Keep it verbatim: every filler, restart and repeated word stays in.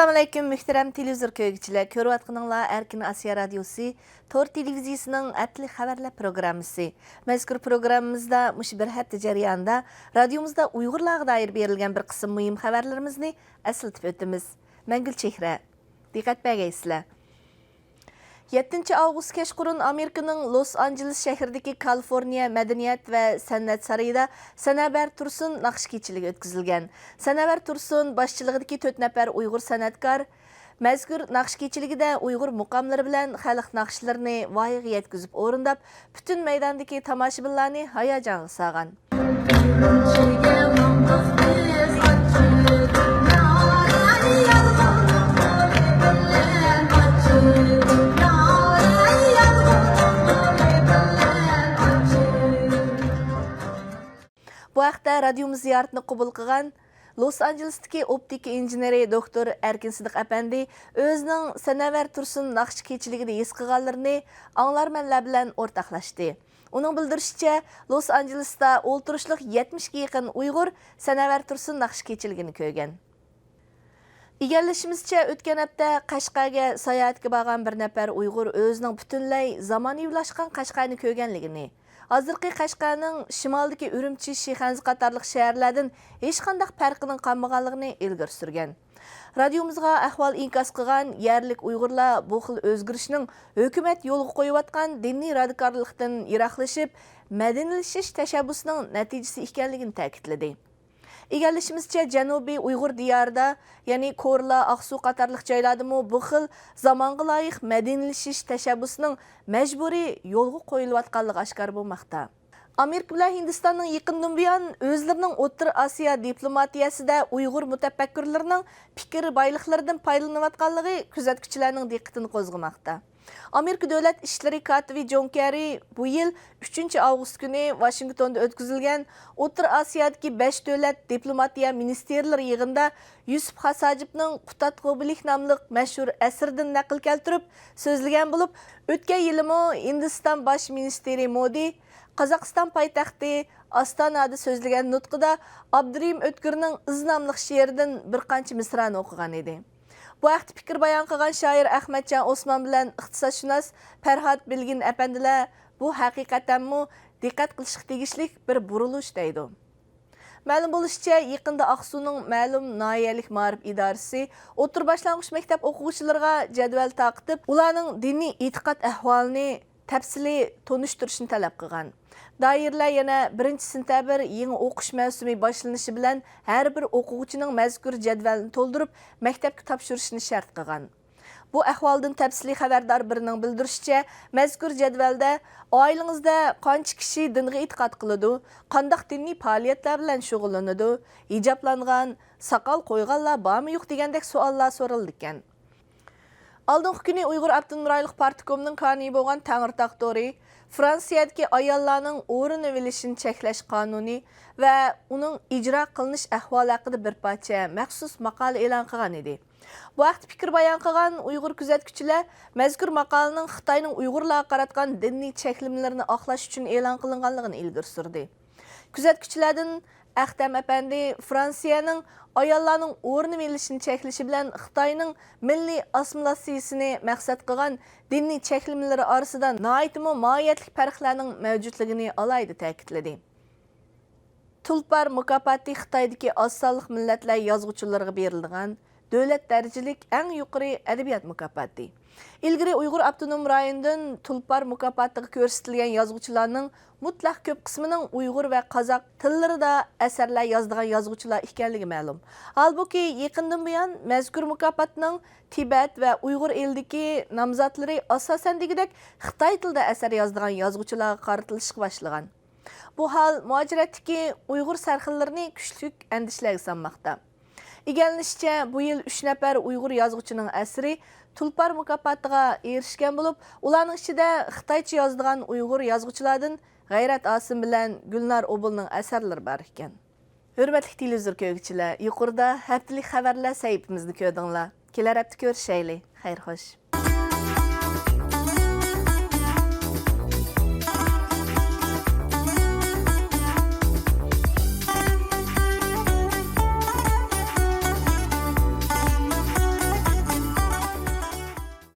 ئەسسالامۇئەلەيكۇم، مۆھتەرەم تېلېۋىزور كۆرگۈچىلەر! كۆرۈۋاتقىنىڭلار ئەركىن ئاسىيا رادىيوسى تور تېلېۋىزىيىسىنىڭ ھەپتىلىك خەۋەرلەر پروگراممىسى. مەزكۇر پروگراممىمىزدا مۇشۇ بىر ھەپتە جەريانىدا رادىيومىزدا ئۇيغۇرلارغا دائىر بېرىلگەن بىر قىسىم مۇھىم خەۋەرلىرىمىزنى ئەسلىتىپ ئۆتىمىز. مەن گۈلچېھرە. دىققەت بەرگەيسىلەر! يەتتىنچى ئاۋغۇست كەچقۇرۇن ئامېرىكىنىڭ لوس ئانژېلېس شەھىرىدىكى كالىفورنىيە مەدەنىيەت ۋە سەنئەت سارىيىدا سەنەۋەر تۇرسۇن ناخشا كېچىلىكى ئۆتكۈزۈلگەن. سەنەۋەر تۇرسۇن باشچىلىقىدىكى تۆت نەپەر ئۇيغۇر سەنئەتكار مەزكۇر ناخشا كېچىلىكىدە ئۇيغۇر مۇقاملىرى بىلەن خەلق ناخشىلىرىنى ۋايىغا يەتكۈزۈپ ئورۇنداپ، پۈتۈن مەيداندىكى تاماشىبىنلارنى ھاياجانغا سالغان. بۇ ھەقتە رادىيومىز زىيارىتىنى قوبۇل قىلغان لوس ئانژېلېستىكى ئوپتىكا ئىنژېنېرى دوكتور ئەركىن سىدىق ئەپەندى ئۆزىنىڭ سەنەۋەر تۇرسۇن ناخشا كېچىلىكىدە ھېس قىلغانلىرىنى ئاڭلارمەنلەر بىلەن ئورتاقلاشتى. ئۇنىڭ بىلدۈرۈشىچە، لوس ئانژېلېستا ئولتۇرۇشلۇق يەتمىشكە يېقىن ئۇيغۇر سەنەۋەر تۇرسۇن ناخشا كېچىلىكىنى كۆرگەن. ئىگىلىشىمىزچە، ئۆتكەن ھەپتە قەشقەرگە ساياھەتكە بارغان بىر نەپەر ئۇيغۇر ئۆزىنىڭ پۈتۈنلەي زامانىۋىلاشقان قەشقەرنى كۆرگەنلىكىنى، ھازىرقى قەشقەرنىڭ شىمالدىكى ئۈرۈمچى، شىخەنزە قاتارلىق شەھەرلەردىن ھېچقانداق پەرقىنىڭ قالمىغانلىقىنى ئىلگىرى سۈرگەن. رادىيومىزغا ئەھۋال ئىنكاس قىلغان يەرلىك ئۇيغۇرلار بۇ خىل ئۆزگىرىشنىڭ ھۆكۈمەت يولغا قويۇۋاتقان دىنىي رادىكاللىقتىن يىراقلىشىپ، مەدەنىيلىشىش تەشەببۇسىنىڭ نەتىجىسى ئىكەنلىكىنى تەكىتلىدى. ئىگىلىشىمىزچە، جەنۇبىي ئۇيغۇر دىيارىدا، يەنى كورلا، ئاقسۇ قاتارلىق جايلاردىمۇ بۇ خىل زامانغا لايىق مەدەنىيلىشىش تەشەببۇسىنىڭ مەجبۇرىي يولغا قويۇلۇۋاتقانلىقى ئاشكارا بولماقتا. ئامېرىكا بىلەن ھىندىستاننىڭ يېقىندىن بۇيان ئۆزلىرىنىڭ ئوتتۇرا ئاسىيا دىپلوماتىيەسىدە ئۇيغۇر مۇتەپەككۇرلىرىنىڭ پىكىر بايلىقلىرىدىن پايدىلىنىۋاتقانلىقى كۆزەتكۈچىلەرنىڭ دىققىتىنى قوزغىماقتا. ئامېرىكا دۆلەت ئىشلىرى كاتىپى جون كېررى بۇ يىل ئۈچىنچى ئاۋغۇست كۈنى ۋاشىنگتوندا ئۆتكۈزۈلگەن ئوتتۇرا ئاسىيادىكى بەش دۆلەت دىپلوماتىيە مىنىستىرلىرى يىغىنىدا يۈسۈپ خاس ھاجىپنىڭ قۇتادغۇ بىلىك ناملىق مەشھۇر ئەسىرىدىن نەقىل كەلتۈرۈپ سۆزلىگەن بولۇپ، ئۆتكەن يىلىمۇ ھىندىستان باش مىنىستىرى مودى قازاقىستان پايتەختى ئاستانادا سۆزلىگەن نۇتقىدا ئابدۇرېھىم ئۆتكۈرنىڭ ئىز ناملىق شېئىرىدىن بىر قانچە مىسرانى ئوقۇغان ئىدى. بۇ ھەقتە پىكىر بايان قىلغان شائىر ئەخمەتجان ئوسمان بىلەن ئىقتىسادشۇناس پەرھات بىلگىن ئەپەندىلەر بۇ ھەقىقەتەنمۇ دىققەت قىلىشقا تېگىشلىك بىر بۇرۇلۇش دەيدۇ. مەلۇم بولۇشىچە، يېقىندا ئاقسۇنىڭ مەلۇم ناھىيەلىك مائارىپ ئىدارىسى ئوتتۇرا باشلانغۇچ مەكتەپ ئوقۇغۇچىلىرىغا جەدۋەل تارقىتىپ، ئۇلارنىڭ دىنىي ئېتىقاد ئەھۋالىنى تەپسىلىي تونۇشتۇرۇشنى تەلەپ قىلغان. دائىرىلەر يەنە بىرىنچى سېنتەبىر يېڭى ئوقۇش مەۋسۇمى باشلىنىشى بىلەن ھەر بىر ئوقۇغۇچىنىڭ مەزكۇر جەدۋەلنى تولدۇرۇپ، مەكتەپكە تاپشۇرۇشىنى شەرت قىلغان. بۇ ئەھۋالدىن تەپسىلىي خەۋەردار بىرىنىڭ بىلدۈرۈشىچە، مەزكۇر جەدۋەلدە ئائىلىڭىزدە قانچە كىشى دىنغا ئېتىقاد قىلىدۇ، قانداق دىنىي پائالىيەتلەر بىلەن شۇغۇللىنىدۇ، ھىجابلانغان، ساقال قويغانلار بارمۇ يوق دېگەندەك سوئاللار سورىلىدىكەن. ئالدىنقى كۈنى ئۇيغۇر ئاپتونوم رايونلۇق پارتكومنىڭ كانىيى بولغان تەڭرىتاغ تورى فرانسىيەدىكى ئاياللارنىڭ ئورۇن ئېلىشىنى چەكلەش قانۇنى ۋە ئۇنىڭ ئىجرا قىلىنىش ئەھۋالى ھەققىدە بىر پارچە مەخسۇس ماقالە ئېلان قىلغان ئىدى. بۇ ھەقتە پىكىر بايان قىلغان ئۇيغۇر كۆزەتكۈچىلەر مەزكۇر ماقالىنىڭ خىتاينىڭ ئۇيغۇرلارغا قاراتقان دىنىي چەكلىمىلىرىنى ئاقلاش ئۈچۈن ئېلان قىلىنغانلىقىنى ئىلگىرى سۈردى. كۆزەتكۈچىلەردىن ئەختەم ئەپەندى فرانسىيەنىڭ ئاياللارنىڭ ئورنىنى ئېلىشىنى چەكلىشى بىلەن خىتاينىڭ مىللىي ئاسسىمىلياتسىيىسىنى مەقسەت قىلغان دىنىي چەكلىمىلىرى ئارىسىدا ناھايىتىمۇ ماھىيەتلىك پەرقلەرنىڭ مەۋجۇتلۇقىنى ئالاھىدە تەكىتلىدى. تۇلپار مۇكاپاتى خىتايدىكى ئاز سانلىق مىللەتلەر يازغۇچىلىرىغا بېرىلىدىغان دۆلەت دەرىجىلىك ئەڭ يۇقىرى ئەدەبىيات مۇكاپاتى. ئىلگىرى ئۇيغۇر ئاپتونوم رايونىدىن تۇلپار مۇكاپاتىغا كۆرسىتىلگەن يازغۇچىلارنىڭ مۇتلەق كۆپ قىسمىنىڭ ئۇيغۇر ۋە قازاق تىللىرىدا ئەسەرلەر يازىدىغان يازغۇچىلار ئىكەنلىكى مەلۇم. ھالبۇكى، يېقىندىن بۇيان مەزكۇر مۇكاپاتنىڭ تىبەت ۋە ئۇيغۇر ئېلىدىكى نامزاتلىرى ئاساسەن دېگۈدەك خىتاي تىلىدا ئەسەر يازىدىغان يازغۇچىلارغا قارىتىلىشقا باشلىغان. بۇ ھال مۇھاجىرەتتىكى ئۇيغۇر سەرخىللىرىنى كۈچلۈك ئەندىشىلەرگە سالماقتا. ئىگىلىنىشىچە، بۇ يىل ئۈچ نەپەر ئۇيغۇر يازغۇچىنىڭ ئەسىرى تۇلپار مۇكاپاتىغا ئېرىشكەن بولۇپ، ئۇلارنىڭ ئىچىدە خىتايچە يازىدىغان ئۇيغۇر يازغۇچىلاردىن غەيرەت ئاسىم بىلەن گۈلنار ئوبۇلنىڭ ئەسەرلىرى بار ئىكەن. ھۆرمەتلىك تېلېۋىزور كۆرگۈچىلەر، يۇقىرىدا ھەپتىلىك خەۋەرلەر سەھىپىمىزنى كۆردۈڭلار. كېلەر ھەپتە كۆرۈشەيلى. خەير خوش.